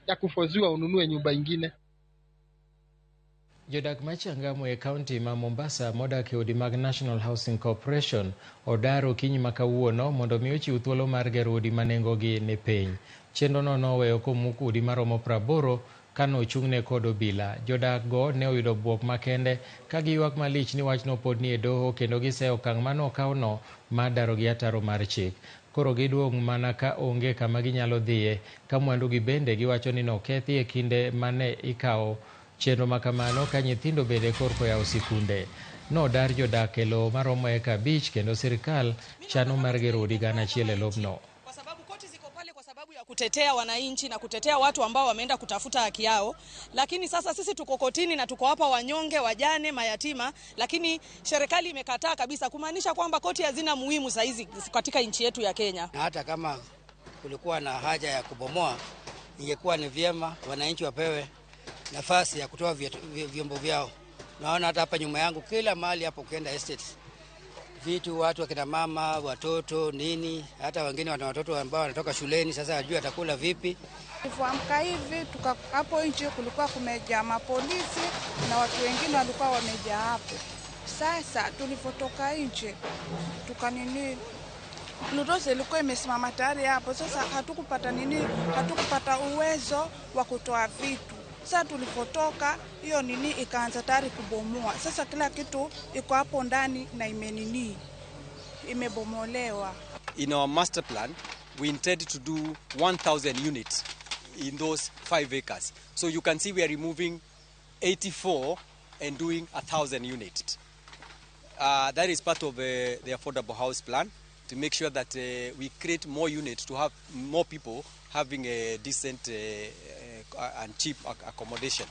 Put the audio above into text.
Ya kufosiwa ununue nyumba ingine. Jodak ma Changamwe e kaunti ma Mombasa modak e udi mag National Housing Corporation odar okinyi ma kawuono mondo mi ochiw thuolo mar gero udi ma nengogi ni piny. Chenrono noweyo komuk udi maromo 80 kanochung'ne kod obila. Jodak go ne oyudo buok makende ka giywak malich ni wachno pod ni e doho kendo giseyo okang' manokawno mar darogi ataro mar chik. Koro giduong' mana ka onge kama ginyalo dhiye ka mwandugi bende giwacho ni nokethi e kinde mane ikawo chenro ma kamano ka nyithindo bende korka oyawo sikunde. Nodar jodak e lowo maromo eka 5 kendo sirikal chano mar gero udi 1,000 e lobno. Kwa sababu koti ziko pale kwa sababu ya kutetea wananchi na kutetea watu ambao wameenda kutafuta haki yao, lakini sasa sisi tuko kotini na tuko hapa wanyonge, wajane, mayatima, lakini serikali imekataa kabisa, kumaanisha kwamba koti hazina muhimu saizi katika nchi yetu ya Kenya. Na hata kama kulikuwa na haja ya kubomoa, ingekuwa ni vyema wananchi wapewe nafasi ya kutoa vyombo vyao. Naona hata hapa nyuma yangu kila mahali hapo ukienda estate vitu, watu wakina mama, watoto nini, hata wengine wana watoto ambao wanatoka shuleni, sasa hajui atakula vipi. Tulipoamka hivi tuka hapo nje kulikuwa kumejaa mapolisi na watu wengine walikuwa wamejaa hapo. Sasa tulipotoka nje tukanini Ludoze ilikuwa imesimama tayari hapo. Sasa hatukupata nini, hatukupata uwezo wa kutoa vitu. Sasa tulipotoka hiyo nini ikaanza tayari kubomoa. Sasa kila kitu iko hapo ndani na imenini imebomolewa. In our master plan, we intend to do 1,000 units in those 5 acres. So you can see we are removing 84 and doing 1,000 units. That is part of the affordable house plan to make sure that we create more units to have more people having a decent and cheap accommodation.